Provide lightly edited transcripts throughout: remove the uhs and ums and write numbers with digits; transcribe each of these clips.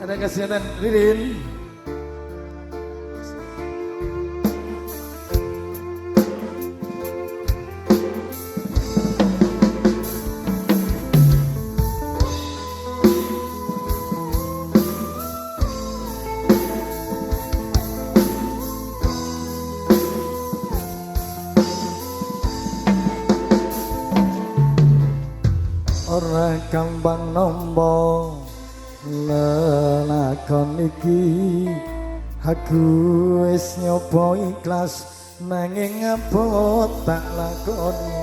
Ada kasihan Ririn. Ora gampang nampa lelakon iki, aku wis nyoba ikhlas nanging abot tak lakoni.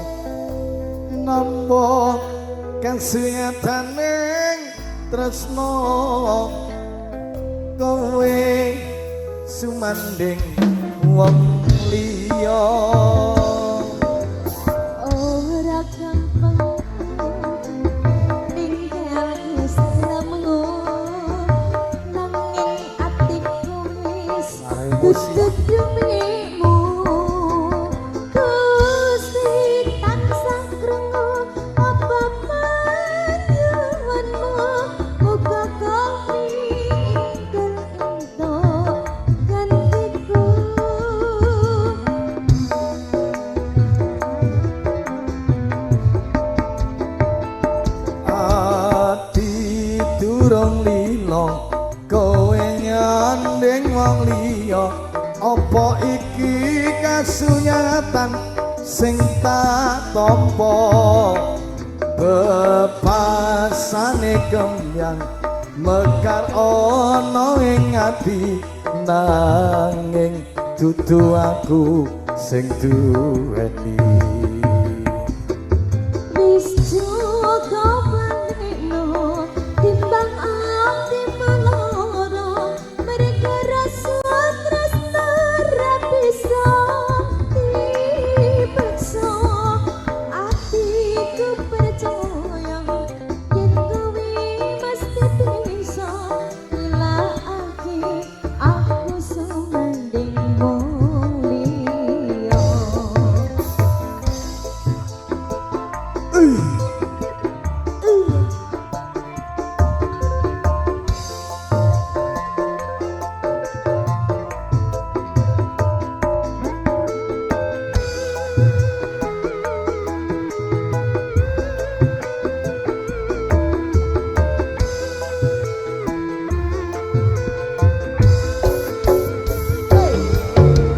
Nampa kasunyataning tresno kowe sumanding wong liya. Ora gampang ninggal sliramu, nanging atiku wis tutup demimu. Gusti tansah krungu apa panyuwunmu, muga kowe ingkang entuk gantiku. Ati durung lilo kowe nyanding wong liya, apa iki kasunyatan sing tak tampa? Bebasane kembyang mekar ana ing ati, nanging dudu aku sing duweni. Wis cukup bandingno timbang ati meloro, mereka rasa tresno ra bisa dipaksa. Atiku percaya yen kowe mesti bisa nilakake aku sumanding wong liya.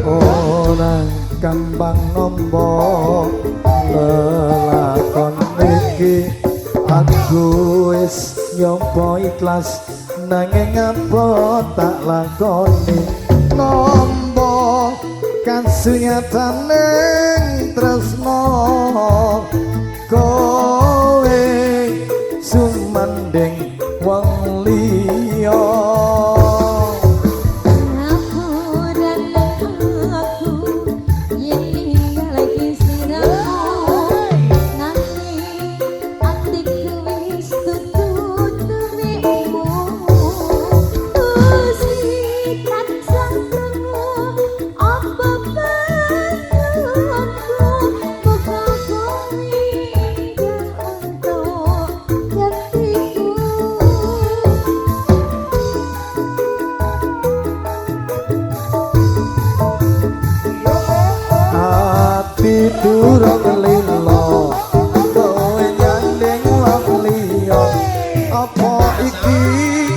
Ora gampang nampa lelakon iki, aku wis nyoba ikhlas nanging apa tak lakoni. Nampa kasunyataning tresno kowe sumanding wong liya. Ngapuran aku yen ninggalake sliramu, nanging atiku wis tutut demimu. Gusti tansah krungu apa panyuwunku, muga kowe ingkang entuk gantiku. Ati durung lilo kowe nyanding wong liya, apa iki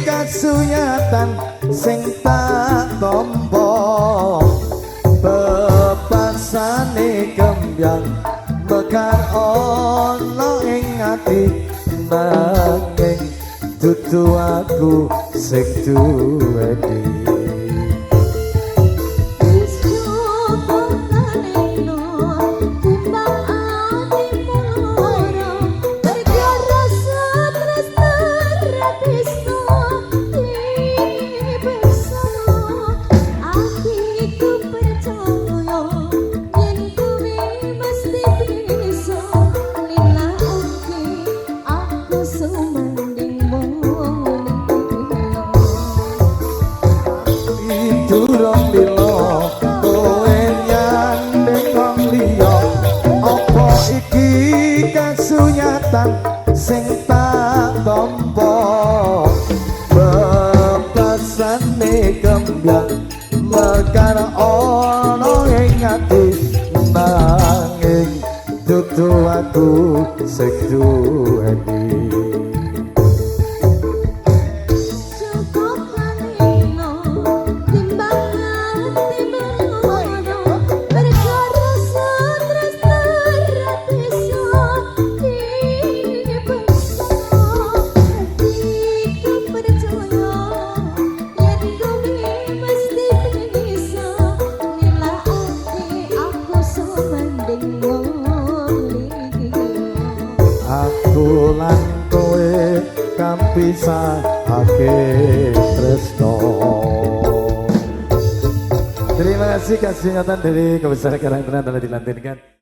kasunyatan sing tak tampa? Bebasane kembyang mekar ana ing ati, nanging dudu aku sing duweni. Wis cukup bandingno timbang atimu lara, merga rasa tresno ra bisa dipaksa. Atiku percaya yen kowe mesti bisa nilakake aku sumanding wong liya. Durung lilo kowe nyanding wong liya, apa iki kasunyatan sing tak tampa? aku sing duweni. Cukup lalino timbang ati melono, perkara tresno ra bisa dipaksa. Atiku percaya yen kowe mesti bisa nilakake aku sumanding wong liya. Aku lan kowe kampisahake tresno. Terima kasih, kasih ingatan dari Kebesaran Karang telah dilantunkan.